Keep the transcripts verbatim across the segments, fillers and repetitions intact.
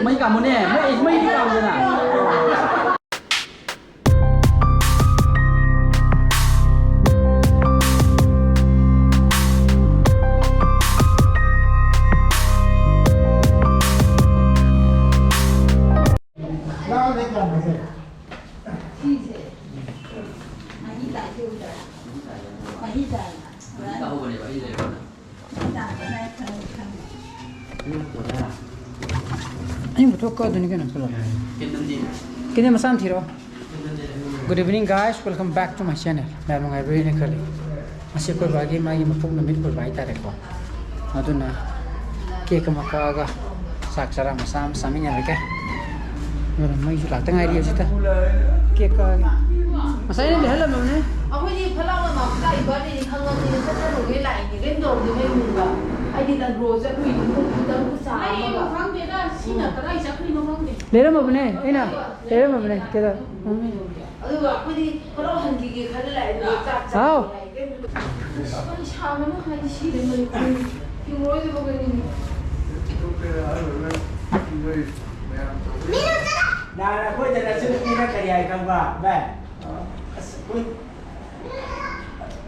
ꯃꯩ ꯀꯥꯝꯃꯨꯅꯦ, ꯃꯩ, ꯃꯩꯗꯤ ꯀꯥꯝꯃꯨꯗꯅ꯫ ꯁꯤꯁꯦ ꯃꯍꯤ ꯇꯥꯏꯁꯦ ꯎꯗ꯭ꯔꯥ? ꯃꯍꯤ ꯇꯥꯏ꯫ ꯃꯍꯤ ꯇꯥꯍꯧꯕꯅꯦꯕ, ꯑꯩ ꯂꯩꯔꯀꯥꯟꯗ꯫ ꯑꯩ ꯄꯨꯊꯣꯛꯀꯗꯣꯏꯅꯤ ꯀꯩꯅꯣ, ꯄꯨꯂꯞ꯫ ꯀꯦꯟꯗꯜꯗꯤ? ꯀꯦꯟꯗꯜ ꯃꯆꯥ ꯑꯃ ꯊꯤꯔꯛꯑꯣ꯫ Good evening, guys. Welcome back to my channel. ꯃꯌꯥꯝ ꯅꯨꯡꯉꯥꯏꯕꯤꯔꯤꯅ ꯈꯜꯂꯤ꯫ ꯉꯁꯤ ꯑꯩꯈꯣꯏ ꯕꯥꯒꯤ ꯃꯥꯒꯤ ꯃꯄꯣꯛ ꯅꯨꯃꯤꯠ ꯑꯣꯏꯕ ꯍꯥꯏꯇꯥꯔꯦꯀꯣ꯫ ꯑꯗꯨꯅ cake ꯑꯃ ꯀꯛꯑꯒ ꯆꯥꯛ ꯆꯔꯥ ꯃꯆꯥ ꯑꯃ ꯆꯥꯃꯤꯟꯅꯔꯒꯦ꯫ ꯑꯗꯨꯅ ꯃꯩꯁꯨ ꯂꯥꯛꯇ ꯉꯥꯏꯔꯤ ꯍꯧꯖꯤꯛꯇ꯫ Cake ꯀꯛꯑꯒꯦ꯫ ꯉꯁꯥꯏ ꯑꯩꯅ ꯂꯩꯍꯜꯂꯝꯃꯕꯅꯦ꯫ ꯑꯩꯈꯣꯏꯗꯤ ꯐꯠ ꯂꯥꯎꯅ ꯃꯥꯝꯆꯥ ꯏꯕꯥꯅꯤꯗꯤ ꯈꯪꯉꯕꯅꯤꯅ ꯆꯠꯆꯔꯨꯒꯦ ꯂꯥꯛꯏꯅꯦ꯫ ꯀꯩꯝ ꯇꯧꯔꯝꯗꯦ ꯃꯩ ꯃꯨꯠꯄ꯫ ꯑꯩꯗꯤ ꯂꯟꯗ꯭ꯔꯣ ꯆꯠꯂꯨꯏꯅꯤ ꯄꯨꯡ ꯇꯔꯨꯛ ꯆꯥ ꯑꯩ ꯑꯃꯒ꯫ ꯈꯪꯗꯦꯗ, ꯁꯤꯅ ꯀꯗꯥꯏ ꯆꯠꯈ꯭ꯔꯤꯅꯣ ꯈꯪꯗꯦ꯫ ꯂꯩꯔꯝꯃꯕꯅꯦ, ꯑꯩꯅ ꯂꯩꯔꯝꯃꯕꯅꯦ꯫ ꯀꯩꯗꯧ-, ꯎꯝ꯫ ꯑꯗꯨꯒ ꯑꯩꯈꯣꯏꯗꯤ ꯐꯠ ꯂꯥꯎ ꯍꯟꯈꯤꯒꯦ ꯈꯜꯂ ꯂꯥꯛꯑꯦ꯫ ꯑꯗꯨꯒ ꯆꯥꯛ ꯍꯥꯎ꯫ ꯆꯥꯕ ꯂꯥꯛꯑꯦ꯫ ꯀꯩꯝ ꯀꯔꯤ ꯁꯥꯕꯅꯣ ꯍꯥꯏꯗꯤ ꯁꯤꯔꯦ ꯃꯅꯤꯄꯨꯔ꯫ ꯍꯤꯡꯉꯔꯣꯏꯗꯕ ꯀꯩꯅꯣ꯫ ꯅꯍꯥꯟ ꯑꯩꯈꯣꯏꯗ ꯅꯆꯟꯅꯨꯄꯤꯅ ꯀꯔꯤ ꯍꯥꯏ ꯈꯪꯕ꯭ꯔꯥ, ꯚꯥꯏ? ꯑꯁ, ꯑꯩꯈꯣꯏ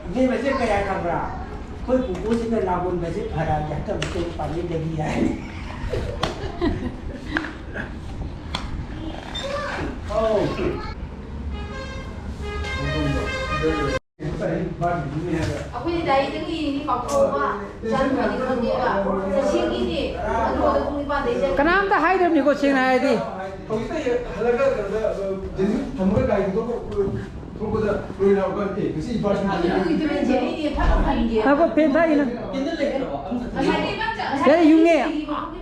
ꯏꯕꯦꯝꯃꯁꯦ ꯀꯔꯤ ꯍꯥꯏ ꯈꯪꯕ꯭ꯔꯥ? ꯑꯩꯈꯣꯏ ꯄꯨꯄꯨꯁꯤꯅ ꯂꯥꯡꯒꯣꯟꯕꯁꯦ ꯐꯔꯛꯑꯗꯤ ꯍꯟꯗꯛ ꯃꯨꯛꯇꯤ ꯄꯥꯝꯕꯤꯗꯕꯤ ꯍꯥꯏ꯫ ꯑꯧ꯫ ꯑꯩꯈꯣꯏꯗꯤ ꯗꯥꯏꯔꯤꯗ ꯏꯔꯤꯅꯤ ꯀꯥꯎꯊꯣꯛꯑꯕ, ꯏꯆꯥꯅꯨꯄꯤꯗꯤ ꯈꯪꯗꯦꯕ꯫ ꯇꯁꯦꯡꯒꯤꯅꯦ, ꯑꯗꯨꯒ ꯄꯨꯡ ꯅꯤꯄꯥꯟꯗꯩ ꯆꯠ- ꯀꯅꯥꯝꯇ ꯍꯥꯏꯗꯕꯅꯤꯀꯣ, ꯁꯦꯡꯅ ꯍꯥꯏꯔꯗꯤ꯫ ꯍꯧꯖꯤꯛꯇ ꯍꯜꯂꯒ ꯀꯩꯅꯣꯗ, ꯑ, ꯖꯦꯅꯤꯝꯁ ꯊꯝꯃꯒ ꯒꯥꯔꯤ ꯊꯧꯗꯣꯛꯄ, ꯊꯣꯛꯄꯗ ꯂꯣꯏ ꯂꯥꯎꯔꯒ, "ꯑꯦ, ꯉꯁꯤ ꯏꯄꯥꯁꯤ ꯑꯗꯨꯒꯤ ꯇꯨꯃꯤꯟꯁꯦ ꯑꯩꯗꯤ ꯐꯠ ꯍꯟꯒꯦ꯫ ꯉꯥꯏꯈꯣ, ꯐꯦꯟ ꯊꯥꯏꯅ꯫ ꯉꯁꯥꯏꯗꯤ ꯅꯪ ꯆꯠ-, ꯌꯥꯔꯦ, ꯌꯨꯝꯉꯦ꯫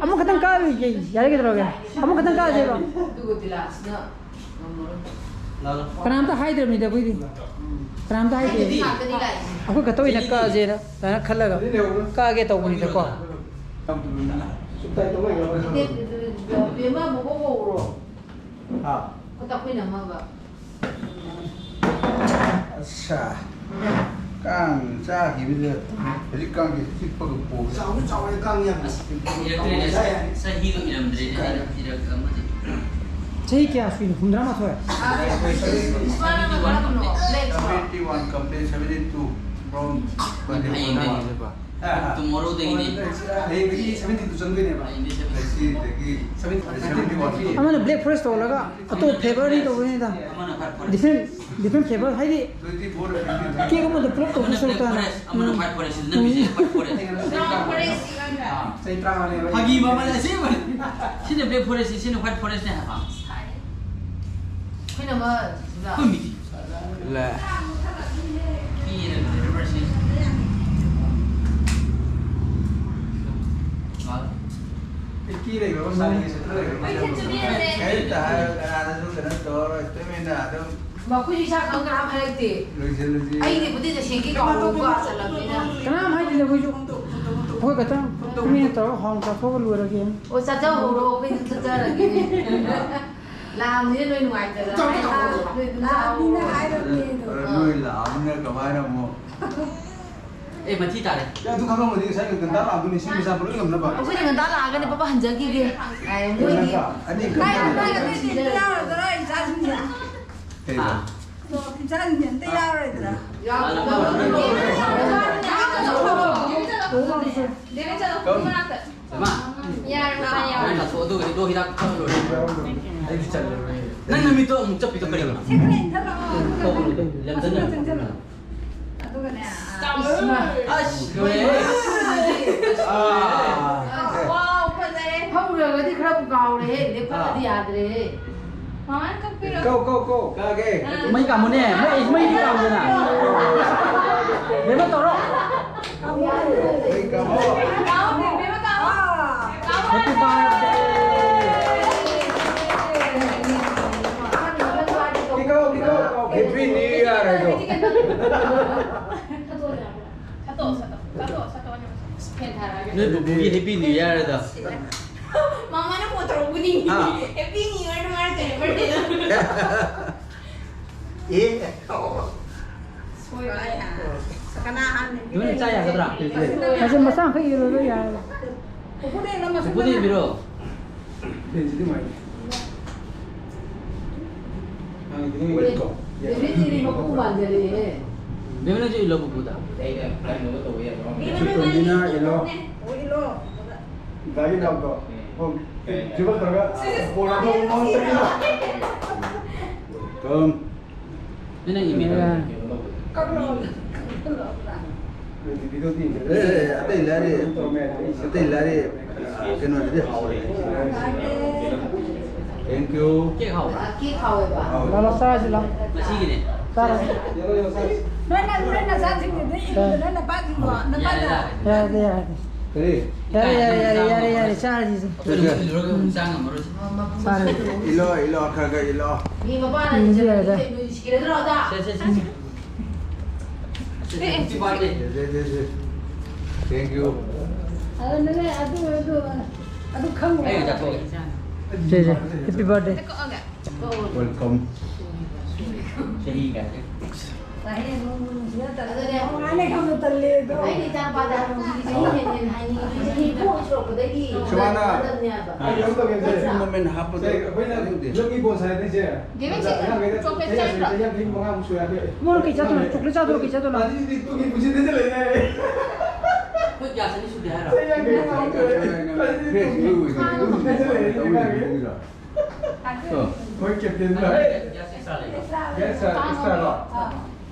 ꯑꯃꯈꯛꯇꯪ ꯀꯥꯔꯨꯒꯦ, ꯌꯥꯔꯦ, ꯀꯩꯗꯧꯔꯒꯦ? ꯑꯃꯈꯛꯇꯪ ꯀꯥꯁꯦꯕ꯫ ꯑꯗꯨꯒ ꯗꯤꯂꯥꯁꯅ ꯀꯅꯥꯝꯇ ꯍꯥꯏꯗ꯭ꯔꯕꯅꯤꯗ ꯑꯩꯈꯣꯏꯗꯤ꯫ ꯀꯅꯥꯝꯇ ꯍꯥꯏꯗꯦ꯫ ꯑꯩꯈꯣꯏ ꯈꯛꯇ ꯑꯣꯏꯅ ꯀꯛꯑꯁꯦꯅ ꯑꯗꯨꯃꯥꯏꯅ ꯈꯜꯂꯒ ꯀꯛꯑꯒꯦ ꯇꯧꯕꯅꯤꯗꯀꯣ꯫ ꯕꯦꯝꯃ ꯑꯃꯨꯛ ꯀꯧꯔꯣ꯫ ꯍꯥ? ꯈꯨꯠꯇ ꯑꯩꯈꯣꯏ ꯅꯝꯃꯒ꯫ ꯑꯠꯁꯥ꯫ ꯀꯥꯡ ꯆꯥꯈꯤꯕꯗ ꯍꯧꯖꯤꯛꯀꯥꯟꯒꯤ ꯆꯤꯛꯄꯒ ꯄꯣꯛꯑꯦ꯫ ꯆꯥꯎꯁꯨ ꯆꯥꯎꯔꯦ ꯀꯥꯡ ꯌꯥꯝꯅ꯫ ꯏꯔꯛꯇ꯭ꯔꯦꯅꯦ꯫ ꯆꯍꯤꯗꯣ ꯏꯔꯝꯗ꯭ꯔꯦꯅꯦ꯫ ꯆꯍꯤ ꯀꯌꯥ ꯁꯨꯏꯅꯣ? ꯍꯨꯝꯗ꯭ꯔꯥ ꯃꯥꯊꯣꯏ? Seventy one complete, seventy two from twenty four. Tomorrow ꯗꯒꯤꯅꯦ꯫ ꯍꯌꯦꯡꯗꯒꯤ seventy two ꯆꯪꯗꯣꯏꯅꯦꯕ꯫ ꯍꯌꯦꯡꯗꯒꯤ seventy two꯫ ꯉꯁꯤꯗꯒꯤ seventy one꯫ ꯑꯃꯅ black forest ꯇꯧꯍꯜꯂꯒ ꯑꯇꯣꯞꯄ flavor ꯑꯅꯤ ꯇꯧꯗꯣꯏꯅꯤꯗ꯫ ꯑꯃꯅ white forest꯫ Different, different flavor ꯍꯥꯏꯗꯤ cake ꯑꯃꯗ ꯄꯨꯂꯞ ꯇꯧꯗꯣꯏ ꯁꯔꯨꯛꯇ꯫ ꯑꯃꯅ black forest, ꯑꯃꯅ white forest, ꯅꯪꯒꯤꯁꯦ white forest꯫ ꯆꯍꯤ ꯇꯔꯥꯃꯉꯥꯅꯦꯕ꯫ ꯐꯥꯒꯤ ꯃꯃꯜ ꯑꯁꯦꯡꯕ꯫ ꯁꯤꯅ black forest, ꯁꯤꯅ white forest ꯅꯦ ꯍꯥꯏꯕ꯫ ꯑꯩꯈꯣꯏꯅ ꯑꯃ ꯑꯩꯈꯣꯏ ꯃꯤꯗꯤ꯫ ꯂꯦ꯫ ꯀꯤꯔꯦ, ꯂꯦ꯫ ꯀꯤ ꯂꯩꯈ꯭ꯔꯕ ꯆꯥꯅꯤꯡꯉꯦ ꯁꯤꯗ ꯂꯩꯈ꯭ꯔꯕ ꯀꯩꯝꯇ ꯍꯥꯏꯔꯣꯏ, ꯀꯅꯥꯗꯁꯨ ꯀꯩꯅꯣ ꯇꯧꯔꯔꯣꯏ, ꯇꯨꯃꯤꯟꯅ ꯑꯗꯨꯝ꯫ ꯃꯈꯣꯏꯁꯨ ꯏꯁꯥ ꯈꯪ ꯀꯅꯥꯝ ꯍꯥꯏꯔꯛꯇꯦ꯫ ꯂꯣꯏꯁꯤꯜꯂꯁꯤ꯫ ꯑꯩꯗꯤ ꯕꯨꯗꯤꯗ ꯁꯦꯡꯒꯤ ꯀꯥꯎꯔꯒ ꯆꯠꯂꯕꯅꯤꯅ꯫ ꯀꯅꯥꯝ ꯍꯥꯏꯗꯦꯗ ꯑꯩꯈꯣꯏꯁꯨ꯫ ꯑꯩꯈꯣꯏ ꯈꯛꯇꯪ ꯇꯨꯃꯤꯟꯅ ꯇꯧꯔꯒ ꯍꯥꯎꯅ ꯆꯥꯊꯣꯛꯑꯒ ꯂꯣꯏꯔꯒꯦ꯫ ꯑꯣ, ꯆꯥꯖꯍꯧꯔꯣ, ꯑꯩꯈꯣꯏꯁꯨ ꯆꯠꯆꯔꯒꯦ꯫ ꯂꯥꯛꯑꯕꯅꯤꯅ ꯅꯣꯏ ꯅꯨꯡꯉꯥꯏꯇꯗꯅ ꯆꯥꯎ, ꯆꯥꯎ, ꯆꯥꯎ꯫ ꯅꯣꯏ ꯑꯗꯨꯝ ꯆꯥꯎ꯫ ꯂꯥꯛꯑꯕꯅꯤꯅ ꯍꯥꯏꯔꯕꯅꯦ ꯑꯗꯣ꯫ ꯑꯗꯣ ꯅꯣꯏ ꯂꯥꯛꯑꯕꯅꯤꯅ ꯀꯃꯥꯏꯅ ꯑꯃꯨꯛ? ꯑꯦ, ꯃꯊꯤ ꯇꯥꯔꯦ꯫ ꯑꯦ, ꯑꯗꯨ ꯈꯪꯉꯝꯃꯗꯤ ꯉꯁꯥꯏ ꯉꯟꯇꯥ ꯂꯥꯛꯑꯝꯗꯣꯏꯅꯤ, ꯏꯁꯤꯡ ꯃꯆꯥ ꯄꯨꯂꯞ ꯉꯝꯅꯕ꯫ ꯑꯩꯈꯣꯏꯗꯤ ꯉꯟꯇꯥ ꯂꯥꯛꯑꯒꯅꯤ ꯄꯥꯄꯥ ꯍꯟꯖꯈꯤꯒꯦ꯫ ꯑꯦ, ꯃꯣꯏꯗꯤ ꯅꯠꯇ꯭ꯔꯥ? ꯑꯅꯤ ꯀꯥꯏ, ꯀꯥꯏ, ꯀꯥꯏ, ꯀꯥꯏ, ꯌꯥꯔꯣꯏꯗ꯭ꯔꯥ, ꯏꯆꯥꯁꯤꯡꯁꯦ? ꯀꯩꯕ? ꯑꯥ꯫ ꯏꯆꯥꯁꯤꯡꯁꯦ ꯑꯝꯇ ꯌꯥꯔꯣꯏꯗ꯭ꯔꯥ? ꯌꯥꯔꯣꯏꯗ꯭ꯔꯥ? ꯀꯝ? ꯌꯥꯔꯦ, ꯃꯥ ꯌꯥꯔꯦ꯫ ꯅꯪ ꯆꯠꯊꯣꯛ, ꯑꯗꯨꯒꯗꯤ ꯂꯣ ꯍꯤꯗꯥꯛ ꯊꯛꯑ ꯂꯣꯏꯔꯦ꯫ ꯑꯩꯗꯤ ꯆꯠꯂꯔꯣꯏ꯫ ꯅꯪ ꯅꯨꯃꯤꯠꯇꯣ ꯑꯃꯨꯛ ꯆꯠꯄꯤꯗꯣ ꯀꯔꯤꯒꯤꯅꯣ? ꯁꯦ, ꯈꯔ ꯏꯟꯊꯔꯛꯑꯣ, ꯑꯗꯨꯒ ꯇꯧꯕꯅꯦ, ꯂꯦꯞꯇꯅ꯫ ꯑꯗꯨꯒ ꯆꯪꯁꯤꯜꯂꯣ꯫ ꯑꯗꯨꯒꯅꯦ, ꯑꯁ, ꯂꯣꯏꯔꯦ꯫ ꯑꯥ꯫ ꯋꯥꯎ, ꯐꯖꯔꯦ꯫ ꯐꯝꯃꯨꯔꯒꯗꯤ ꯈꯔꯕꯨ ꯀꯥꯎꯔꯦꯍꯦ, ꯂꯦꯞꯈꯠꯂꯗꯤ ꯑꯥ꯫ ꯌꯥꯗ꯭ꯔꯦꯍꯦ꯫ ꯃꯃꯥꯅ ꯀꯛꯄꯤꯔꯣ꯫ ꯀꯧ, ꯀꯧ, ꯀꯧ, ꯀꯛꯑꯒꯦ꯫ ꯑꯥ꯫ ꯃꯩ ꯀꯥꯝꯃꯨꯅꯦ, ꯃꯩ, ꯃꯩꯗꯤ ꯀꯥꯝꯃꯨꯗꯅ꯫ ꯃꯦꯝꯃ ꯇꯧꯔꯣ꯫ ꯃꯩ ꯀꯥꯝꯃꯣ꯫ ꯀꯥꯝꯃꯣ, ꯃꯦꯝꯃ ꯀꯥꯝꯃꯣ꯫ Happy birthday! ꯀꯤꯀꯧ, ꯀꯤꯀꯧ, ꯀꯧ꯫ Happy New Year ꯍꯥꯏꯗꯣ꯫ ꯅꯣꯏ ꯄꯨꯄꯨꯒꯤ Happy New Year ꯍꯥꯏꯗꯣ꯫ ꯃꯃꯥꯅ phone ꯇꯧꯔꯛꯄꯅꯤ꯫ ꯑꯥ꯫ Happy New Year ꯅꯨꯡꯉꯥꯏꯔꯛꯇꯣꯏꯅꯦ birthday ꯗꯣ꯫ ꯑꯦ꯫ ꯁꯣꯏꯕꯅꯦ꯫ ꯀꯅꯥ ꯍꯥꯟꯅ ꯅꯣꯏꯅ ꯆꯥ ꯌꯥꯒꯗ꯭ꯔꯥ? ꯑꯁꯤ ꯃꯆꯥ ꯃꯈꯩ ꯏꯔꯣꯏꯕ ꯌꯥꯏ꯫ ꯄꯨꯄꯨꯗ ꯌꯦꯡꯉꯣ, ꯃꯁꯛ ꯄꯨꯄꯨꯗ ꯌꯦꯡꯕꯤꯔꯣ꯫ ꯁꯤꯗꯤ ꯅꯨꯡꯉꯥꯏꯇꯦ꯫ ꯍꯥꯟꯅꯗꯤ ꯅꯨꯡꯉꯥꯏꯇꯦꯀꯣ? ꯗꯦꯕꯤꯠꯀꯤꯗꯤ ꯃꯄꯨ ꯃꯥꯟꯖꯜꯂꯛꯑꯦꯍꯦ꯫ ꯕꯦꯝꯃꯅꯁꯨ ꯏꯜꯂꯣ ꯄꯨꯄꯨꯗ꯫ ꯑꯩꯅ ꯀꯩꯅꯣꯒ ꯇꯧꯕ ꯌꯥꯗ꯭ꯔꯣ? ꯆꯤꯇꯣꯟꯖꯤꯅ ꯏꯜꯂꯣ꯫ ꯑꯣ, ꯏꯜꯂꯣ꯫ ꯗꯥꯒꯤ ꯅꯥꯎꯗꯣ꯫ ꯎꯝ꯫ ꯑꯣ, ꯗ꯭ꯔꯤꯕꯜ ꯇꯧꯔꯒ ꯕꯣꯜ ꯑꯃ ꯃꯉꯣꯟꯗ ꯄꯤꯔꯣ꯫ ꯀꯝ꯫ ꯅꯪ ꯏꯃꯦꯜ ꯀꯛꯂꯣ꯫ ꯑꯦ, ꯑꯇꯩ ꯂꯥꯏꯔꯤ, ꯑꯇꯩ ꯂꯥꯏꯔꯤ, ꯀꯩꯅꯣꯗꯨꯗꯤ ꯍꯥꯎꯔꯦ꯫ Thank you. ꯀꯦꯛ ꯍꯥꯎꯕ꯭ꯔꯥ? ꯀꯦꯛ ꯍꯥꯎꯋꯦꯕ꯫ ꯍꯥꯎꯋꯦ꯫ ꯂꯥꯛꯑꯣ, ꯆꯥꯔꯁꯤ ꯂꯥꯛꯑꯣ꯫ ꯉꯁꯤꯒꯤꯅꯦ꯫ ꯆꯥꯔꯁꯤ꯫ ꯅꯣꯏꯅ, ꯅꯣꯏ ꯅꯆꯥꯁꯤꯡꯗꯨꯗ ꯏꯜꯂꯨ, ꯅꯣꯏ ꯅꯄꯥꯁꯤꯡꯗꯣ, ꯅꯄꯥꯗ꯫ ꯌꯥꯔꯦ, ꯌꯥꯔꯦ꯫ ꯀꯔꯤ? ꯌꯥꯔꯦ, ꯌꯥꯔꯦ, ꯌꯥꯔꯦ, ꯌꯥꯔꯦ, ꯌꯥꯔꯦ, ꯆꯥꯔꯁꯤ꯫ ꯑꯩꯈꯣꯏꯅ ꯑꯃꯨꯛ ꯏꯜꯂꯨꯔꯒ ꯑꯃꯨꯛ ꯆꯥ ꯉꯝꯃꯔꯣꯏꯁꯦ꯫ ꯏꯜꯂꯣ, ꯏꯜꯂꯣ, ꯈꯔ ꯈꯔ ꯏꯜꯂꯣ꯫ ꯃꯤ ꯃꯄꯥꯅ ꯎꯝ, ꯏꯜꯂꯗꯤ ꯌꯥꯔꯦ꯫ ꯀꯩꯅꯣ ꯁꯤꯔꯗ꯭ꯔꯣ ꯑꯗ? ꯁꯦ, ꯁꯦ, ꯁꯦ, ꯁꯦ꯫ ꯑꯦ, ꯑꯦ, ꯁꯦ, ꯁꯦ, ꯁꯦ꯫ Thank you. ꯑꯗꯨ ꯅꯪꯅꯦ, ꯑꯗꯨ, ꯑꯗꯨ, ꯑꯗꯨ ꯈꯪꯉꯨ꯫ ꯑꯩ ꯑꯣꯏꯅ ꯆꯥꯊꯣꯛꯑꯒꯦ꯫ ꯁꯦ, ꯁꯦ, happy birthday꯫ ꯀꯛꯑꯒ꯫ Welcome. ꯆꯍꯤ ꯀꯌꯥ? ꯆꯍꯤ ꯑꯃ ꯅꯨꯡꯁꯤꯅ ꯇꯜꯂꯦ꯫ ꯑꯗꯨꯅꯦ꯫ ꯃꯉꯥꯅꯦ ꯈꯪꯕ ꯇꯜꯂꯦ ꯑꯗꯣ꯫ ꯑꯩꯅ ꯏꯆꯥꯅꯨꯄꯥꯗ ꯍꯥꯏꯕ ꯍꯧꯖꯤꯛꯇꯤ ꯆꯍꯤ ꯍꯦꯟꯅ ꯍꯦꯟꯅ ꯍꯥꯏꯅꯤꯡꯉꯤ꯫ ꯆꯍꯤ ꯀꯨꯟ ꯁꯨꯔꯛꯄꯗꯩꯗꯤ ꯁꯨꯃꯥꯏꯅ ꯅꯠꯇꯕꯅꯦꯕ꯫ ꯑꯩ ꯀꯩꯅꯣ ꯇꯧꯒꯦ, ꯁꯦ꯫ ꯃꯣꯃꯦꯟ ꯍꯥꯞꯄꯗꯣ ꯁꯦ, ꯑꯩꯈꯣꯏꯅ ꯇꯥꯅꯤꯡꯗꯦ꯫ ꯌꯨꯝꯒꯤ ꯕꯣꯜ ꯁꯥꯟꯅꯗꯣꯏꯁꯦ꯫ ꯗꯦꯕꯤꯠ, ꯁꯤ ꯑꯉꯥꯡꯈꯩꯗ ꯆꯣꯀ꯭ꯂꯦꯠ ꯆꯍꯤ ꯌꯥꯡꯈꯩ, ꯆꯥꯅꯤꯡꯕ꯭ꯔꯣ? ꯆꯍꯤ ꯌꯥꯡꯈꯩ ꯃꯉꯥꯃꯨꯛ ꯁꯨꯔꯦ ꯍꯥꯏꯕ꯫ ꯃꯣꯏ ꯀꯩ ꯆꯥꯗꯣꯏꯅꯣ? ꯆꯣꯀ꯭ꯂꯦꯠ ꯆꯥꯗꯣꯏꯔꯣ? ꯀꯩ ꯆꯥꯗꯣꯏꯅꯣ? ꯑꯗꯨꯗꯤ ꯇꯨꯒꯤ ꯄꯨꯟꯁꯤꯗ ꯂꯩꯔꯦ꯫ ꯑꯩꯈꯣꯏ ꯀꯌꯥ ꯆꯅꯤ ꯁꯨꯗꯦ ꯍꯥꯏꯔꯣ? ꯆꯍꯤ ꯌꯥꯡꯈꯩ ꯃꯉꯥꯃꯨꯛ ꯁꯨꯔꯦ꯫ ꯑꯗꯨꯗꯤ ꯇꯨꯒꯤ ꯄꯨꯟꯁꯤꯗ ꯂꯩꯔꯦ ꯑꯉꯥꯡꯈꯩ꯫ ꯃꯣꯏ ꯀꯦꯞꯇꯦꯟꯗꯣ꯫ ꯒ꯭ꯌꯥꯁ ꯑꯦꯛꯁꯇ꯭ꯔꯥ ꯂꯩꯕ꯭ꯔꯣ? ꯒ꯭ꯌꯥꯁ ꯑꯦꯛꯁꯇ꯭ꯔꯥ ꯂꯣ?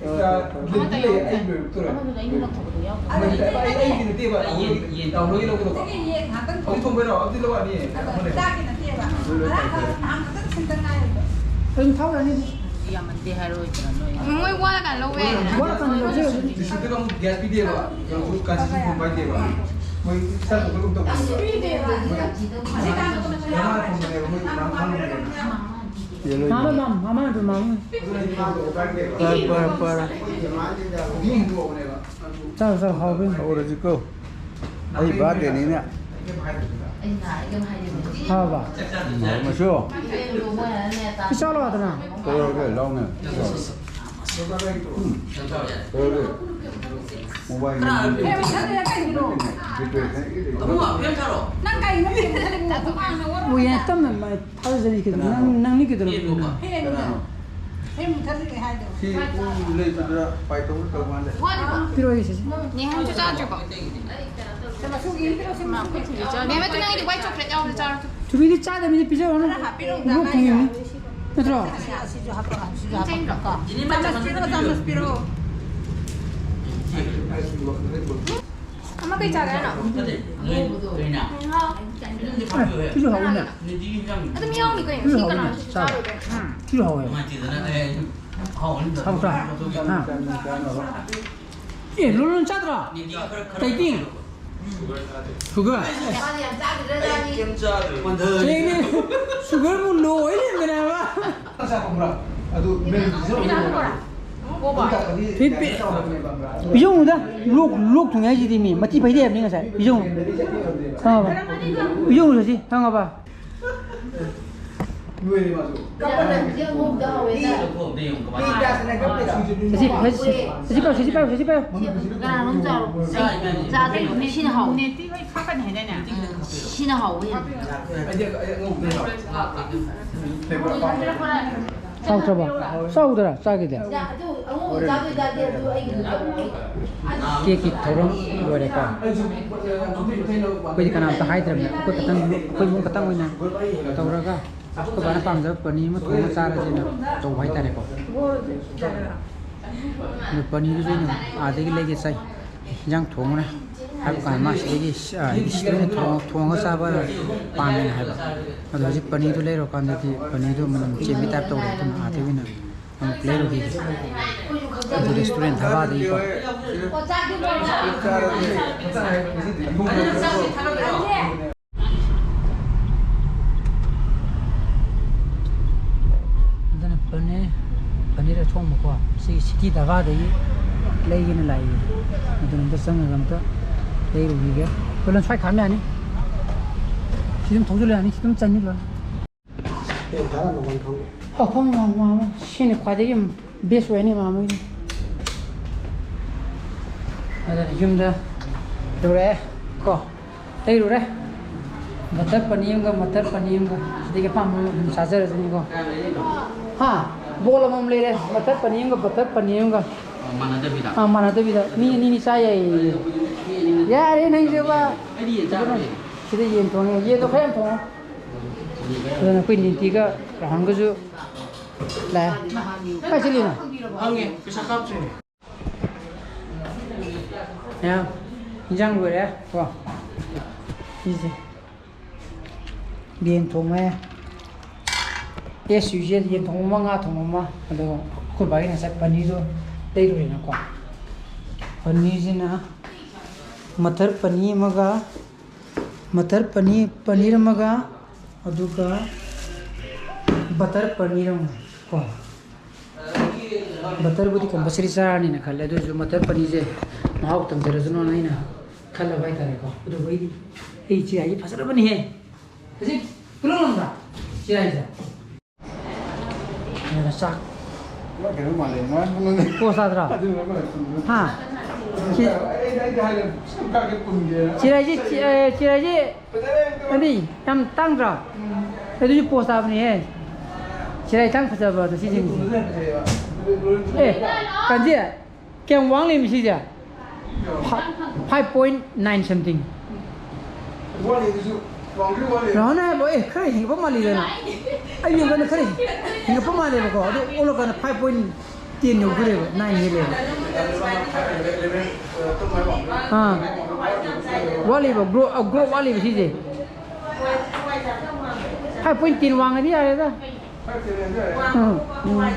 ꯑꯦꯛꯁꯇ꯭ꯔꯥ ꯂꯩ, ꯑꯩ ꯂꯣꯏꯔꯛꯇꯣꯔꯦ꯫ ꯑꯃꯗꯨꯗ ꯑꯩꯅ ꯂꯧꯊꯣꯛꯄꯗꯣ ꯌꯥꯎꯗꯕ꯫ ꯑꯃꯗꯨꯗ ꯑꯩ, ꯑꯩꯒꯤ ꯅꯠꯇꯦꯕ, ꯌꯦꯟ, ꯌꯦꯟ ꯇꯥꯎꯔꯒ ꯂꯧꯒꯗꯧꯕ꯫ ꯍꯧꯖꯤꯛ ꯌꯦꯟ ꯉꯥꯛꯇꯪ ꯍꯧꯖꯤꯛ ꯊꯣꯡꯕꯩꯔꯣ? ꯑꯗꯨꯗꯤ ꯂꯧꯔꯛꯑꯅꯤ꯫ ꯑꯗꯣ ꯑꯃ ꯂꯩ꯫ ꯆꯥꯛꯀꯤ ꯅꯠꯇꯦꯕ꯫ ꯉꯔꯥꯡ ꯈꯔ, ꯅꯍꯥꯟ ꯈꯛꯇꯪ ꯁꯤꯟꯗ ꯉꯥꯏꯔꯤꯕ꯫ ꯑꯗꯨꯝ ꯊꯥꯎ ꯌꯥꯅꯤ꯫ ꯌꯥꯝꯃꯟꯗꯦ ꯍꯥꯏꯔꯣꯏꯗ꯭ꯔꯥ ꯅꯣꯏ? ꯃꯣꯏ ꯋꯥꯔꯀꯥꯟꯗ ꯂꯧꯕ ꯌꯥꯏꯗꯅ꯫ ꯋꯥꯔꯀꯥꯟꯗ ꯂꯧꯖꯩ ꯍꯧꯖꯤꯛ꯫ ꯗꯤꯁꯇ꯭ꯔꯤꯛꯇꯒ ꯑꯃꯨꯛ ꯒ꯭ꯌꯥꯁ ꯄꯤꯗꯦꯕ꯫ ꯀꯥꯟꯆꯤꯄꯨꯔ ꯄꯥꯏꯗꯦꯕ꯫ ꯃꯣꯏ ꯏꯁꯥ ꯊꯣꯡꯕ ꯑꯗꯨꯝ ꯇꯧꯕꯅꯦꯕ꯫ ꯃꯃꯥ ꯊꯣꯡꯕꯅꯦꯕ, ꯃꯣꯏ ꯃꯃꯥ ꯈꯪꯕꯅꯦꯕ꯫ ꯃꯥꯃ, ꯃꯥꯃ, ꯃꯥꯃ꯫ ꯑꯗꯨꯅ ꯃꯤ ꯊꯣꯡꯕ ꯄꯥꯏꯗꯦꯕ꯫ ꯄꯥꯔ, ꯄꯥꯔ, ꯄꯥꯔ꯫ ꯃꯤ ꯍꯨꯟꯗꯣꯛꯑꯕꯅꯦꯕ꯫ ꯆꯥꯔꯣ, ꯆꯥꯔꯣ, ꯍꯥꯎꯕꯅꯤ꯫ ꯍꯧꯔꯁꯤꯀꯣ꯫ ꯑꯩ ꯕꯥꯔꯗꯦꯅꯤꯅ꯫ ꯑꯩ ꯀꯩꯝ ꯍꯥꯏꯗꯕꯅꯤꯗ꯫ ꯍꯥꯎꯕ? ꯍꯥꯎꯔꯝꯃꯁꯨ꯫ ꯏꯆꯥ ꯂꯥꯛꯑꯗꯅ꯫ ꯇꯧꯔꯒꯦ, ꯂꯥꯎꯅꯦ꯫ ꯎꯝ꯫ ꯇꯧꯔꯒꯦ꯫ ꯃꯣꯕꯥꯏꯜ ꯀꯅꯥꯅꯣ ꯅꯝꯕꯔ ꯍꯦ, ꯃꯨꯊꯠꯂꯤꯔ ꯀꯩꯒꯤꯅꯣ? ꯔꯤꯀ꯭ꯋꯦꯁ ꯍꯥꯏꯒꯦ ꯂꯩꯕ꯫ ꯑꯕꯨꯡꯉꯣ, ꯐꯤꯂꯝ ꯊꯥꯔꯛꯑꯣ꯫ ꯅꯪ ꯀꯩꯅꯣ ꯌꯦꯡꯉꯨꯁꯦ? ꯃꯨꯊꯠꯂꯤꯕ ꯃꯨꯊꯠꯂꯤꯕ ꯃꯥꯡꯅ ꯑꯣꯔꯣ? ꯃꯣꯏ ꯌꯥꯝ ꯇꯞꯅ ꯃꯥ ꯊꯥꯖꯖꯅꯤ ꯀꯩꯅꯣ꯫ ꯀꯅꯥꯅꯣ? ꯅꯪ, ꯅꯪꯅꯤ ꯀꯩꯗꯧꯔꯕ? ꯌꯦꯡꯉꯣꯕ꯫ ꯍꯦ, ꯀꯅꯥꯅꯣ? ꯍꯦ, ꯃꯨꯊꯠꯂꯤꯔ ꯍꯥꯏꯗꯣ꯫ ꯁꯤ ꯄꯨꯡ ꯂꯩꯕꯗꯨꯗ ꯄꯥꯏꯊꯣꯛꯅ ꯇꯧ ꯃꯥꯜꯂꯦ꯫ ꯋꯥꯠꯂꯤꯕ? ꯄꯤꯔꯛꯑꯣ ꯌꯦꯡꯁꯦ꯫ ꯅꯦꯍꯥꯁꯨ ꯆꯥꯗ꯭ꯔꯤꯕꯣ? ꯁꯦ, ꯃꯁꯨꯒꯤ ꯄꯤꯔꯛꯑꯣ, ꯁꯦ, ꯃꯥ ꯑꯩꯈꯣꯏ ꯊꯣꯏꯒꯤ ꯆꯥꯗ꯭ꯔꯤ꯫ ꯃꯦꯝ, ꯑꯗꯨ ꯅꯪꯒꯤꯗꯤ white chocolate ꯌꯥꯎꯕꯗꯣ ꯆꯥꯔꯣ꯫ ꯊꯣꯏꯕꯤꯗꯤ ꯆꯥꯗꯕꯅꯤꯅ ꯄꯤꯖꯔꯨꯔꯅꯨ꯫ ꯈꯔ ꯍꯥꯞꯄꯤꯔꯛꯎꯗ, ꯂꯣꯛ ꯊꯨꯡꯉꯤꯅꯤ꯫ ꯅꯠꯇ꯭ꯔꯣ? ꯑꯁꯤꯁꯨ ꯍꯥꯞꯄ, ꯑꯁꯤꯁꯨ ꯍꯥꯞꯄ꯫ ꯆꯥꯃꯁ ꯄꯤꯔꯛꯑꯣ, ꯆꯥꯃꯁ ꯄꯤꯔꯛꯑꯣ꯫ ꯑꯃ ꯀꯩ ꯆꯥꯒꯦ ꯍꯥꯏꯅꯣ? ꯑꯦ, ꯁꯤꯁꯨ ꯍꯥꯎꯋꯤꯅꯦ꯫ ꯑꯗꯨꯝ ꯌꯥꯎꯅꯤ ꯀꯩꯅꯣ꯫ ꯁꯤꯁꯨ ꯁꯤ ꯍꯥꯎꯋꯤꯅꯦ꯫ ꯀꯅꯥꯅꯣ ꯁꯤꯁꯨ ꯆꯥꯔꯣꯏꯗꯣꯏꯅꯣ? ꯁꯤꯁꯨ ꯍꯥꯎꯋꯦ꯫ ꯍꯥꯎꯇ꯭ꯔꯥ? ꯍꯥ? ꯑꯦ, ꯂꯣꯟ ꯂꯣꯟ ꯆꯥꯗ꯭ꯔꯣ? ꯇꯩꯇꯤꯡ? ꯁꯨꯒꯔ? ꯃꯥꯗꯤ ꯌꯥꯝ ꯆꯥꯗ꯭ꯔꯖꯥꯠꯅꯤ꯫ ꯀꯩꯅꯣ? ꯁꯨꯒꯔꯕꯨ ꯂꯣ ꯑꯣꯏ ꯂꯩꯔꯝꯗꯅ ꯍꯥꯏꯕ? ꯆꯥ ꯈꯪꯕ꯭ꯔꯥ? ꯑꯗꯨ ꯃꯦꯔꯨꯟ ꯄꯤꯖꯧ꯫ ꯄꯤ-, ꯄꯤ-, ꯄꯤꯖꯧꯅꯨꯗ꯫ ꯂꯣꯛ, ꯂꯣꯛ ꯊꯨꯡꯉꯦ ꯍꯥꯏꯁꯤꯗꯤ ꯃꯤ꯫ ꯃꯊꯤ ꯐꯩꯗꯩ ꯍꯥꯏꯕꯅꯤ ꯉꯁꯥꯏ꯫ ꯄꯤꯖꯧꯅꯨ꯫ ꯈꯪꯉꯕ? ꯄꯤꯖꯧꯅꯨ ꯁꯤ꯫ ꯈꯪꯉꯕ? ꯂꯣꯏꯔꯦ ꯃꯥꯁꯨ꯫ ꯀꯞꯄꯅ ꯍꯧꯖꯤꯛ ꯑꯃꯨꯛ ꯇꯧꯍꯧꯋꯦꯗ꯫ ꯃꯤ ꯀꯌꯥꯁꯤꯅ ꯀꯞꯄꯦꯗ? ꯁꯤ, ꯁꯤ, ꯁꯤ ꯄꯥꯏꯌꯨ, ꯁꯤ, ꯁꯤ ꯄꯥꯏꯌꯨ, ꯁꯤ ꯄꯥꯏꯌꯨ꯫ ꯀꯅꯥꯅꯣꯝ ꯆꯥꯔꯣ꯫ ꯆꯥꯗꯣꯏꯅꯦ, ꯁꯤꯅ ꯍꯥꯎꯕꯅꯦ꯫ ꯅꯦꯠꯇꯤ ꯍꯣꯏ ꯐꯥꯀꯅꯤ ꯍꯥꯏꯗꯥꯏꯅꯦ? ꯁꯤꯅ ꯍꯥꯎꯕ ꯍꯦꯜꯂꯦ꯫ ꯑꯩꯗꯤ ꯑꯉꯧꯕꯗ ꯍꯥꯎꯋꯦ꯫ ꯐ꯭ꯂꯦꯕꯔ ꯑꯄꯥꯝꯕ꯫ ꯍꯥꯎꯇ꯭ꯔꯕꯣ? ꯆꯥꯎꯗ꯭ꯔꯥ? ꯆꯥꯒꯦꯗꯤ? ꯌꯥ, ꯑꯗꯨ ꯑꯉꯧꯕ ꯆꯥꯗꯣꯏ ꯇꯥꯔꯗꯤ ꯑꯗꯨ ꯑꯩꯒꯤꯗꯨ ꯇꯧꯔꯣ꯫ ꯀꯦꯛꯀꯤ ꯊꯧꯔꯝ ꯂꯣꯏꯔꯦꯀꯣ꯫ ꯑꯩꯈꯣꯏꯗꯤ ꯀꯅꯥꯝꯇ ꯍꯥꯏꯗ꯭ꯔꯕꯅꯦ꯫ ꯑꯩꯈꯣꯏ ꯈꯛꯇꯪ, ꯑꯩꯈꯣꯏ ꯏꯃꯨꯡ ꯈꯛꯇꯪ ꯑꯣꯏꯅ ꯇꯧꯔꯒ ꯑꯩꯈꯣꯏ ꯕꯥꯅ ꯄꯥꯝꯖꯕ ꯄꯅꯤꯔ ꯑꯃ ꯊꯣꯡꯉ ꯆꯥꯔꯁꯦꯅ ꯇꯧꯕ ꯍꯥꯏꯇꯥꯔꯦꯀꯣ꯫ ꯑꯗꯨ ꯄꯅꯤꯔꯗꯨꯁꯨ ꯑꯩꯅ ꯑꯥꯗꯒꯤ ꯂꯩꯒꯦ ꯆꯥꯏ꯫ ꯏꯟꯖꯥꯡ ꯊꯣꯡꯉꯨꯔꯦ ꯍꯥꯏꯕ ꯀꯥꯟꯗ ꯃꯥ ꯁꯤꯗꯒꯤ, ꯑ, ꯍꯥꯏꯗꯤ ꯁꯤꯗ ꯑꯣꯏꯅ ꯊꯣꯡ-, ꯊꯣꯡꯉꯒ ꯆꯥꯕ ꯄꯥꯝꯃꯦꯅ ꯍꯥꯏꯕ꯫ ꯑꯗꯣ ꯍꯧꯖꯤꯛ ꯄꯅꯤꯔꯗꯨ ꯂꯩꯔꯨꯔꯀꯥꯟꯗꯗꯤ ꯄꯅꯤꯔꯗꯨ ꯃꯅꯝ ꯆꯦꯟꯕꯩ ꯇꯥꯏꯞ ꯇꯧꯔꯦ꯫ ꯑꯗꯨꯅ ꯑꯥꯗꯒꯤ ꯑꯣꯏꯅ ꯑꯃꯨꯛ ꯂꯩꯔꯨꯈꯤꯒꯦ꯫ ꯑꯗꯨ ꯔꯦꯁꯇꯨꯔꯦꯟ ꯙꯥꯕꯥꯗꯒꯤꯀꯣ꯫ ꯑꯗꯨꯅ ꯄꯅꯤꯔ, ꯄꯅꯤꯔ ꯑꯊꯣꯡꯕꯀꯣ꯫ ꯁꯤ ꯁꯤꯇꯤ ꯙꯥꯕꯥꯗꯒꯤ ꯂꯩꯒꯦꯅ ꯂꯥꯛꯏ꯫ ꯑꯗꯨꯅ ꯑꯝꯇ ꯆꯪꯉꯒ ꯑꯝꯇ ꯂꯩꯔꯨꯈꯤꯒꯦ꯫ ꯀꯣꯂꯟ ꯁ꯭ꯋꯥꯏ ꯈꯥꯝ ꯌꯥꯅꯤ꯫ ꯁꯤ ꯑꯗꯨꯝ ꯊꯧꯖꯤꯜꯂꯨ ꯌꯥꯅꯤ꯫ ꯁꯤ ꯑꯗꯨꯝ ꯆꯪꯁꯤꯜꯂꯣ꯫ ꯑꯦ, ꯙꯥꯔꯥ ꯃꯃꯜ ꯈꯪꯗꯦ꯫ ꯑꯣ, ꯐꯝꯃꯤ, ꯃꯥꯃ, ꯃꯥꯃ꯫ ꯁꯤꯅ ꯈ꯭ꯋꯥꯏꯗꯒꯤ best ꯑꯣꯏꯅꯤ, ꯃꯥꯃ, ꯃꯣꯏꯒꯤ꯫ ꯑꯗꯨꯅ ꯌꯨꯝꯗ ꯌꯧꯔꯛꯑꯦ ꯀꯣ, ꯂꯩꯔꯨꯔꯦ꯫ ꯕꯇꯔ ꯄꯅꯤꯔ ꯑꯃꯒ ꯃꯇꯔ ꯄꯅꯤꯔ ꯑꯃꯒ, ꯁꯤꯗꯒꯤ ꯑꯄꯥꯝꯕ ꯑꯃ ꯑꯗꯨꯝ ꯆꯥꯖꯔꯁꯤꯅꯤꯀꯣ꯫ ꯍꯥ? ꯕꯣꯜ ꯑꯃꯃꯝ ꯂꯩꯔꯦ, ꯃꯇꯔ ꯄꯅꯤꯔ ꯑꯃꯒ ꯕꯇꯔ ꯄꯅꯤꯔ ꯑꯃꯒ꯫ ꯑꯣ, ꯃꯥꯟꯅꯗꯕꯤꯗ? ꯑꯥ, ꯃꯥꯟꯅꯗꯕꯤꯗ꯫ ꯃꯤ ꯑꯅꯤꯅꯤ ꯆꯥ ꯌꯥꯏꯌꯦ꯫ ꯃꯤ ꯑꯅꯤꯅ ꯌꯥꯔꯦ ꯅꯪꯁꯦꯕ꯫ ꯑꯩꯗꯤ ꯌꯦꯟ ꯆꯥꯔꯣꯏꯌꯦ꯫ ꯁꯤꯗ ꯌꯦꯟ ꯊꯣꯡꯉꯦ, ꯌꯦꯟꯗꯣ ꯈꯔ ꯌꯥꯝ ꯊꯣꯡꯉꯣ꯫ ꯑꯗꯨꯅ ꯑꯩꯈꯣꯏ ꯅꯤꯇꯤꯒ ꯔꯥꯍꯨꯜꯒꯁꯨ ꯂꯥꯛꯑꯦ꯫ ꯀꯥꯏ ꯆꯠꯂꯤꯅꯣ? ꯍꯪꯉꯦ, ꯄꯩꯁꯥ ꯀꯥꯞꯇ꯭ꯔꯤꯅꯦ꯫ ꯌꯥ, ꯏꯟꯖꯥꯡ ꯂꯣꯏꯔꯦ ꯀꯣ꯫ ꯁꯤꯁꯦ ꯌꯦꯟ ꯊꯣꯡꯉꯦ꯫ ꯑꯦꯁ ꯌꯨ ꯖꯦ ꯌꯦꯟ ꯊꯣꯡꯕ ꯑꯃ, ꯉꯥ ꯊꯣꯡꯕ ꯑꯃ, ꯑꯗꯨꯒ ꯑꯩꯈꯣꯏ ꯕꯥꯒꯤ ꯉꯁꯥꯏ ꯄꯅꯤꯔꯗꯣ ꯂꯩꯔꯨꯔꯦꯅꯀꯣ꯫ ꯄꯅꯤꯔꯁꯤꯅ ꯃꯇꯔ ꯄꯅꯤꯔ ꯑꯃꯒ, ꯃꯇꯔ ꯄꯅꯤꯔ, ꯄꯅꯤꯔ ꯑꯃꯒ, ꯑꯗꯨꯒ ꯕꯇꯔ ꯄꯅꯤꯔ ꯑꯃꯒ ꯀꯣ꯫ ꯕꯇꯔꯕꯨꯗꯤ ꯀꯝꯄꯜꯁꯔꯤ ꯆꯥꯔꯅꯤꯅ ꯈꯜꯂꯦ, ꯑꯗꯨ ꯑꯣꯏꯔꯁꯨ ꯃꯇꯔ ꯄꯅꯤꯔꯁꯦ ꯃꯍꯥꯎ ꯇꯝꯖꯔꯁꯅꯣꯅ ꯑꯩꯅ ꯈꯜꯂꯕ ꯍꯥꯏꯇꯥꯔꯦꯀꯣ꯫ ꯑꯗꯨꯕꯨ ꯑꯩꯗꯤ, ꯑꯩ ꯆꯤꯔꯥꯏꯁꯦ ꯐꯖꯔꯕꯅꯤꯍꯦ꯫ ꯍꯧꯖꯤꯛ ꯀꯤꯂꯣ ꯂꯣꯝꯗ ꯆꯤꯔꯥꯏꯁꯦ꯫ ꯑꯗꯨꯅ ꯆꯥꯛ ꯃꯥ ꯀꯩꯅꯣ ꯃꯥꯜꯂꯦ, ꯃꯥ ꯄꯣꯁ ꯇꯥꯗ꯭ꯔꯣ? ꯑꯗꯨꯅ ꯃꯥ ꯍꯥ? ꯁꯤ ꯑꯩ, ꯑꯩꯗꯤ ꯍꯥꯏꯔꯦ, ꯁꯨꯝ ꯀꯥꯒꯦ ꯄꯨꯟꯒꯦꯅ꯫ ꯆꯤꯔꯥꯏꯁꯦ, ꯆꯤ-, ꯑꯦ, ꯆꯤꯔꯥꯏꯁꯦ ꯐꯖꯔꯦ, ꯑꯗꯨꯝ꯫ ꯑꯗꯤ ꯌꯥꯝ ꯇꯥꯡꯗ꯭ꯔꯣ? ꯎꯝ꯫ ꯑꯗꯨꯁꯨ ꯄꯣꯁ ꯇꯥꯕꯅꯤꯍꯦ꯫ ꯆꯤꯔꯥꯏ ꯊꯥꯡ ꯐꯖꯕ ꯑꯗꯣ ꯁꯤꯁꯤꯡꯁꯦ꯫ ꯐꯖꯩ, ꯐꯖꯩꯕ꯫ ꯑꯦ, ꯀꯟꯖꯦ, ꯀꯌꯥꯝ ꯋꯥꯡ ꯂꯩꯃꯤ ꯁꯤꯁꯦ? Five point nine something꯫ ꯋꯥꯠꯂꯤ ꯑꯗꯨꯁꯨ, ꯋꯥꯡꯗꯤ ꯋꯥꯠꯂꯤ꯫ ꯔꯥꯍꯨꯜꯅ ꯍꯥꯏꯕ, ꯑꯦ, ꯈꯔ ꯍꯦꯟꯒꯠꯄ ꯃꯥꯜꯂꯤꯗꯅ꯫ ꯑꯩ ꯌꯦꯡꯀꯥꯟꯗ ꯈꯔ ꯍꯦꯟꯒꯠꯄ ꯃꯥꯜꯂꯦꯕꯀꯣ꯫ ꯑꯗꯨ ꯑꯣꯜꯂꯀꯥꯟꯗ five point ten ꯌꯧꯗꯣꯔꯦꯕ, nine ꯍꯦꯜꯂꯦꯕ꯫ ꯑꯥ꯫ ꯋꯥꯠꯂꯤꯕ, growth, ꯑ, growth ꯋꯥꯠꯂꯤꯕ ꯁꯤꯁꯦ꯫ Five point ten ꯋꯥꯡꯉꯗꯤ ꯌꯥꯔꯦꯗ꯫ ꯎꯝ, ꯎꯝ꯫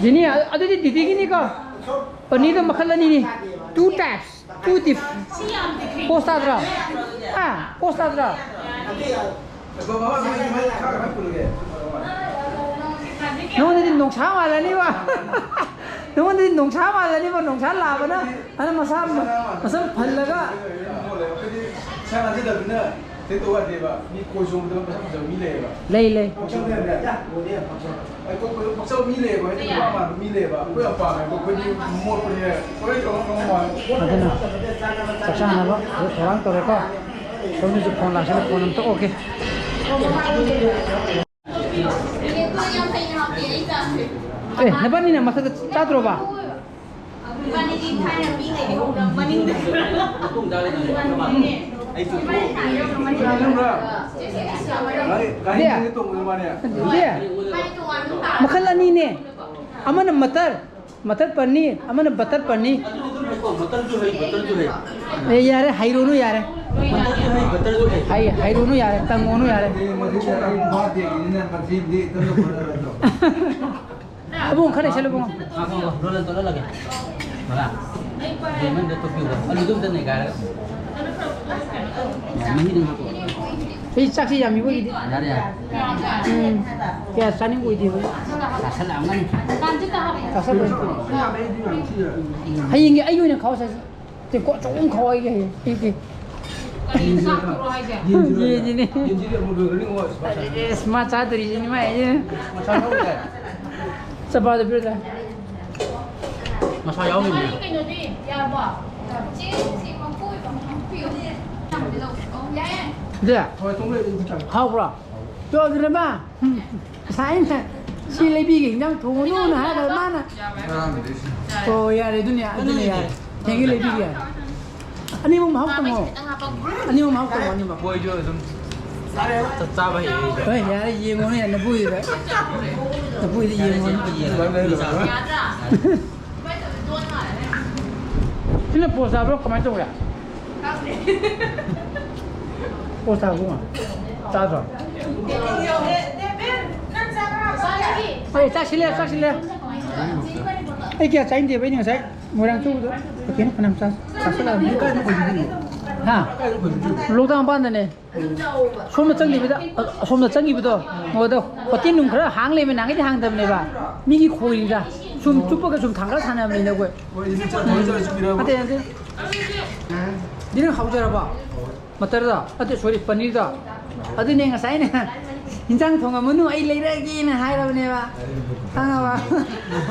ꯖꯤꯅꯤ, ꯑ-, ꯑꯗꯨꯗꯤ ꯗꯤꯗꯤꯒꯤꯅꯤꯀꯣ꯫ ꯄꯅꯤꯔꯗꯣ ꯃꯈꯜ ꯑꯅꯤꯅꯤ꯫ Two types, two diff-, ꯄꯣꯁ ꯇꯥꯗ꯭ꯔꯣ? ꯍꯥ? ꯄꯣꯁ ꯇꯥꯗ꯭ꯔꯣ? ꯅꯉꯣꯟꯗꯗꯤ ꯅꯣꯡꯁꯥ ꯃꯥꯜꯂꯅꯤꯕ꯫ ꯅꯉꯣꯟꯗꯗꯤ ꯅꯣꯡꯁꯥ ꯃꯥꯜꯂꯅꯤꯕ, ꯅꯣꯡꯁꯥ ꯂꯥꯛꯑꯕꯅ꯫ ꯑꯗꯨꯅ ꯃꯁꯥ, ꯃꯁꯝ ꯐꯜꯂꯒ꯫ ꯍꯦꯛꯇ ꯋꯥꯗꯦꯕ꯫ ꯃꯤ ꯈꯣꯏ ꯆꯣꯡꯕꯗ ꯃꯁꯛ ꯐꯖꯕ ꯃꯤ ꯂꯩꯌꯦꯕ꯫ ꯂꯩ, ꯂꯩ꯫ ꯄꯛꯆꯕ ꯃꯤ ꯂꯩꯌꯦꯕ꯫ ꯑꯩꯈꯣꯏ ꯄꯛꯆꯕ ꯃꯤ ꯂꯩꯌꯦꯕ꯫ ꯍꯦꯛꯇ ꯅꯨꯄꯥ ꯃꯥꯟꯕ ꯃꯤ ꯂꯩꯌꯦꯕ꯫ ꯑꯩꯈꯣꯏ ꯌꯥꯝ ꯄꯥꯝꯃꯦ꯫ ꯑꯩꯈꯣꯏꯗꯤ ꯃꯣꯠꯄꯅꯤꯅ ꯂꯣꯏ ꯇꯧꯔ ꯉꯝꯃꯣ ꯍꯥꯏꯕ꯫ ꯑꯗꯨꯅ ꯆꯥꯛ ꯆꯥꯅꯕ ꯊꯧꯔꯥꯡ ꯇꯧꯔꯦꯀꯣ꯫ ꯁꯣꯝꯗꯁꯨ ꯐꯣꯟ ꯂꯥꯛꯁꯤꯜꯂꯦ, ꯐꯣꯟ ꯑꯝꯇ ꯑꯣꯛꯀꯦ꯫ ꯑꯦ, ꯅꯕꯥꯅꯤꯅ ꯃꯊꯛꯇ ꯆꯥꯗ꯭ꯔꯣꯕ? ꯏꯕꯥꯅꯤꯗꯤ ꯊꯥꯏꯅ ꯄꯤꯛꯏꯉꯩꯗꯒꯤ ꯍꯧꯅ ꯃꯅꯤꯡꯗ꯫ ꯅꯪ ꯈꯪꯕ꯭ꯔꯥ? ꯒꯥꯔꯤ, ꯒꯥꯔꯤ ꯗꯦ꯫ ꯃꯅꯤꯡꯗ ꯇꯣꯡꯕꯗꯣ ꯃꯥꯅꯦ꯫ ꯗꯦ꯫ ꯃꯈꯜ ꯑꯅꯤꯅꯦ꯫ ꯑꯃꯅ ꯃꯇꯔ, ꯃꯇꯔ ꯄꯅꯤꯔ, ꯑꯃꯅ ꯕꯇꯔ ꯄꯅꯤꯔ꯫ ꯃꯇꯔꯁꯨ ꯍꯩ, ꯕꯇꯔꯁꯨ ꯍꯩ꯫ ꯑꯦ, ꯌꯥꯔꯦ, ꯍꯩꯔꯨꯅꯨ ꯌꯥꯔꯦ꯫ ꯃꯇꯔꯁꯨ ꯍꯩ, ꯕꯇꯔꯁꯨ ꯍꯩ꯫ ꯍꯩ, ꯍꯩꯔꯨꯅꯨ ꯌꯥꯔꯦ, ꯇꯝꯃꯨꯅꯨ ꯌꯥꯔꯦ꯫ ꯑꯕꯨꯡ, ꯈꯔ ꯏꯁꯜꯂꯨ, ꯏꯕꯨꯡꯉꯣ꯫ ꯉꯥꯏꯈꯣ, ꯉꯥꯏꯈꯣ, ꯔꯣꯂꯔ ꯇꯣꯠꯍꯜꯂꯒꯦ꯫ ꯕꯂꯥ, ꯂꯦꯃꯟꯗꯣ ꯇꯣꯠꯄꯤꯌꯨꯀꯣ꯫ ꯑꯂꯨꯗꯣ ꯑꯝꯇ ꯅꯩꯒꯥꯏꯔꯒ꯫ ꯃꯍꯤꯗꯣ ꯍꯥꯞꯄꯣ꯫ ꯑꯩ ꯆꯥꯛꯁꯤ ꯌꯥꯝꯃꯤꯕꯣ, ꯑꯩꯗꯤ꯫ ꯌꯥꯔꯦ, ꯌꯥꯔꯦ꯫ ꯎꯝ꯫ ꯀꯌꯥ ꯆꯥꯅꯤꯡꯕ ꯑꯣꯏꯗꯦꯕ꯫ ꯆꯥꯁꯜꯂꯛꯑꯝꯒꯅꯤ꯫ ꯆꯥꯁꯜꯂꯣꯏ꯫ ꯍꯌꯦꯡꯒꯤ ꯑꯩꯒꯤ ꯑꯣꯏꯅ ꯈꯥꯎ ꯆꯥꯁꯤ꯫ ꯇꯦꯡꯀꯣꯠ ꯑꯆꯧꯕ ꯑꯃ ꯈꯥꯎ ꯑꯩꯒꯤ ꯍꯌꯦꯡ꯫ ꯑꯩꯗꯤ꯫ ꯌꯦꯟꯁꯤꯅꯦ꯫ ꯌꯦꯟꯁꯤꯗꯤ ꯑꯃꯨꯛ ꯂꯣꯏꯈ꯭ꯔꯅꯤ, ꯏꯕꯨꯡꯉꯣ꯫ ꯑꯁ, ꯃꯥ ꯆꯥꯗꯣꯔꯤꯁꯤꯅꯤ ꯃꯥ ꯍꯥꯏꯁꯦ꯫ ꯃꯁꯥ ꯌꯥꯎꯔꯤꯗꯥꯏ? ꯆꯄꯥꯗ ꯄꯤꯔꯗ꯫ ꯃꯁꯥ ꯌꯥꯎꯔꯤꯅꯦ꯫ ꯀꯩꯅꯣꯗꯤ ꯌꯥꯔꯕꯣ? ꯆꯦ, ꯆꯦ ꯃꯀꯣꯏ ꯑꯃ ꯍꯥꯞꯄꯤꯌꯨ꯫ ꯌꯥꯏꯌꯦ꯫ ꯏꯆꯦ, ꯍꯣꯏ, ꯊꯣꯡ ꯂꯣꯏꯔꯗꯤ ꯆꯥꯔꯣ꯫ ꯍꯥꯎꯕ꯭ꯔꯣ? ꯇꯣꯛꯑꯗ꯭ꯔꯕ? ꯉꯁꯥꯏ ꯑꯩꯅ ꯁꯤ ꯂꯩꯕꯤꯒꯦ, ꯏꯟꯖꯥꯡ ꯊꯣꯡꯉꯨꯅꯨꯅ ꯍꯥꯏꯔꯒ ꯃꯥꯅ꯫ ꯉꯔꯥꯡꯗꯨꯗꯤ ꯁꯤ꯫ ꯑꯣ, ꯌꯥꯔꯦ, ꯑꯗꯨꯅꯦ, ꯑꯗꯨꯅꯦ, ꯌꯥꯔꯦ꯫ ꯊꯦꯡꯒꯤ ꯂꯩꯕꯤꯒꯦ꯫ ꯑꯅꯤꯃꯛ ꯃꯍꯥꯎ ꯇꯝꯃꯣ꯫ ꯑꯅꯤꯃꯛ ꯃꯍꯥꯎ ꯇꯝꯃꯣ, ꯑꯅꯤꯃꯛ꯫ ꯃꯣꯏꯁꯨ ꯑꯗꯨꯝ ꯆꯥꯛ ꯆꯥꯕ ꯍꯩꯌꯦ ꯑꯩꯁꯨ꯫ ꯍꯣꯏ, ꯌꯥꯔꯦ, ꯌꯦꯡꯉꯣꯅꯦ, ꯅꯕꯨꯏꯗ꯫ ꯅꯕꯨꯏꯗ ꯌꯦꯡꯉꯣꯅꯦ꯫ ꯌꯥꯗ꯭ꯔꯥ? ꯁꯤꯅ ꯄꯣꯁ ꯇꯥꯕ꯭ꯔꯣ? ꯀꯃꯥꯏꯅ ꯇꯧꯒꯦ? ꯄꯣꯁ ꯇꯥꯕ꯭ꯔꯣ? ꯇꯥꯗ꯭ꯔꯣ? ꯍꯣꯏ, ꯆꯥꯁꯤꯜꯂꯦ, ꯆꯥꯁꯤꯜꯂꯦ꯫ ꯑꯩ ꯀꯌꯥ ꯆꯥꯅꯤꯡꯗꯦꯕ, ꯑꯩꯅ ꯉꯁꯥꯏ ꯃꯣꯏꯔꯥꯡ ꯆꯧꯕꯗꯣ ꯀꯩꯅꯣ ꯐꯅꯌꯥꯝ ꯆꯥ-, ꯆꯥꯁꯤꯜꯂꯛꯑꯕꯅꯤ꯫ ꯍꯥ? ꯂꯣꯛꯇꯥꯛ ꯃꯄꯥꯟꯗꯅꯦ꯫ ꯁꯣꯝꯗ ꯆꯪꯈꯤꯕꯗ, ꯑꯁꯣꯝꯗ ꯆꯪꯈꯤꯕꯗꯣ, ꯃꯣꯏꯗꯣ ꯍꯣꯇꯦꯜ ꯅꯨꯡ ꯈꯔ ꯍꯥꯡ ꯂꯩꯔꯝꯃꯦ, ꯅꯍꯥꯟꯒꯩꯗꯤ ꯍꯥꯡꯗꯕꯅꯦꯕ꯫ ꯃꯤꯒꯤ ꯈꯣꯏꯔꯤꯗ ꯁꯨꯝ ꯆꯨꯞꯄꯒ ꯁꯨꯝ ꯊꯥꯡꯒꯠꯂ ꯁꯥꯟꯅꯕꯅꯤꯗ ꯑꯩꯈꯣꯏ꯫ ꯍꯣꯏ, ꯏꯗꯤ ꯆꯠ-, ꯆꯠ-, ꯆꯠ-, ꯆꯠ-, ꯅꯠꯇꯦ, ꯅꯠꯇꯦ꯫ ꯗꯤ ꯅꯪ ꯍꯧꯖꯔꯕꯣ? ꯃꯇꯔꯗꯣ? ꯑꯗꯨ, ꯁꯣꯔꯤ, ꯄꯅꯤꯔꯗꯣ? ꯑꯗꯨꯅꯦ ꯉꯁꯥꯏꯅ "ꯏꯟꯁꯥꯡ ꯊꯣꯡꯉꯝꯃꯅꯨ, ꯑꯩ ꯂꯩꯔꯛꯑꯒꯦꯅ" ꯍꯥꯏꯔꯕꯅꯦꯕ꯫ ꯈꯪꯉꯕ?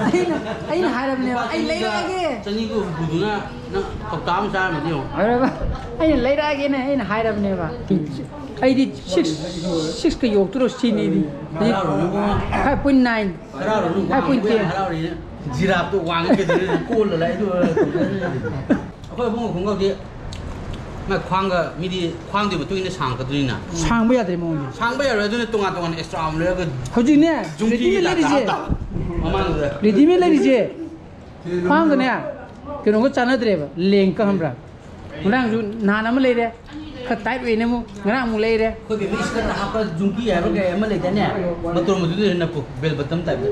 ꯑꯩꯅ, ꯑꯩꯅ ꯍꯥꯏꯔꯕꯅꯦꯕ, "ꯑꯩ ꯂꯩꯔꯛꯑꯒꯦ"꯫ ꯆꯅꯤꯒ ꯍꯨꯝꯐꯨꯗꯨꯅ ꯅꯪ ꯀꯧꯇꯥ ꯑꯃ ꯆꯥꯔꯝꯃꯗꯤ ꯌꯦꯡꯉꯣ꯫ ꯍꯥꯏꯔꯕ? ꯑꯩꯅ ꯂꯩꯔꯛꯑꯒꯦꯅ ꯑꯩꯅ ꯍꯥꯏꯔꯕꯅꯦꯕ꯫ ꯑꯩꯗꯤ six, six ꯀ ꯌꯧꯔꯛꯇ꯭ꯔꯣ ꯁꯤꯅꯤ ꯑꯩꯗꯤ꯫ ꯍꯔꯥꯎꯔꯣ ꯅꯪ꯫ Five point nine꯫ ꯍꯔꯥꯎꯔꯣ ꯅꯪ꯫ Five point ten꯫ ꯍꯔꯥꯎꯔꯤꯅꯦ꯫ ꯖꯤꯔꯥꯞꯇꯣ ꯋꯥꯡꯉꯤ ꯀꯩꯗꯧꯔꯦ? ꯀꯣꯜꯂ ꯂꯥꯛꯏꯗꯨ꯫ ꯑꯩꯈꯣꯏ ꯑꯕꯨꯡꯉꯣ ꯈꯣꯡꯒ꯭ꯔꯥꯎꯗꯤ ꯃꯥꯏ ꯈ꯭ꯋꯥꯡꯒ, ꯃꯤꯗꯤ ꯈ꯭ꯋꯥꯡꯗꯨꯒꯤ ꯃꯇꯨꯡ ꯏꯟꯅ ꯁꯥꯡꯉꯛꯀꯗꯣꯏꯅꯤꯅ꯫ ꯁꯥꯡꯕ ꯌꯥꯗ꯭ꯔꯦ ꯃꯉꯣꯟꯗ꯫ ꯁꯥꯡꯕ ꯌꯥꯔꯣꯏ, ꯑꯗꯨꯅ ꯇꯣꯉꯥꯟ ꯇꯣꯉꯥꯟꯅ extra ꯑꯃ ꯂꯩꯔꯒ ꯍꯧꯖꯤꯛꯅꯦ, ꯖꯨꯝꯀꯤꯒꯤ readymade ꯇꯥꯏꯞꯇ ꯂꯩꯔꯤꯁꯦ꯫ ꯍꯥꯞꯇ꯫ ꯃꯃꯥꯡꯗꯨꯗ꯫ Readymade ꯂꯩꯔꯤꯁꯦ꯫ ꯈ꯭ꯋꯥꯡꯒꯅꯦ, ꯀꯩꯅꯣꯒ ꯆꯥꯟꯅꯗ꯭ꯔꯦꯕ, lengthꯀ, ꯈꯪꯕ꯭ꯔꯥ? ꯉꯔꯥꯡꯁꯨ, ꯅꯍꯥꯟ ꯑꯃ ꯂꯩꯔꯦ, ꯈꯔ tight ꯑꯣꯏꯅ ꯑꯃꯨꯛ, ꯉꯔꯥꯡ ꯑꯃꯨꯛ ꯂꯩꯔꯦ꯫ ꯑꯩꯈꯣꯏ ꯕꯦꯕꯤ skirt ꯍꯥꯞꯄ ꯖꯨꯝꯀꯤ ꯍꯥꯏꯕ꯭ꯔꯥ ꯀꯩ ꯑꯃ ꯂꯩꯗꯥꯏꯅꯦ? ꯃꯇꯣꯟ ꯃꯇꯣꯟꯗꯨꯗ ꯅꯞꯄꯨ, bell bottom typeꯇ꯫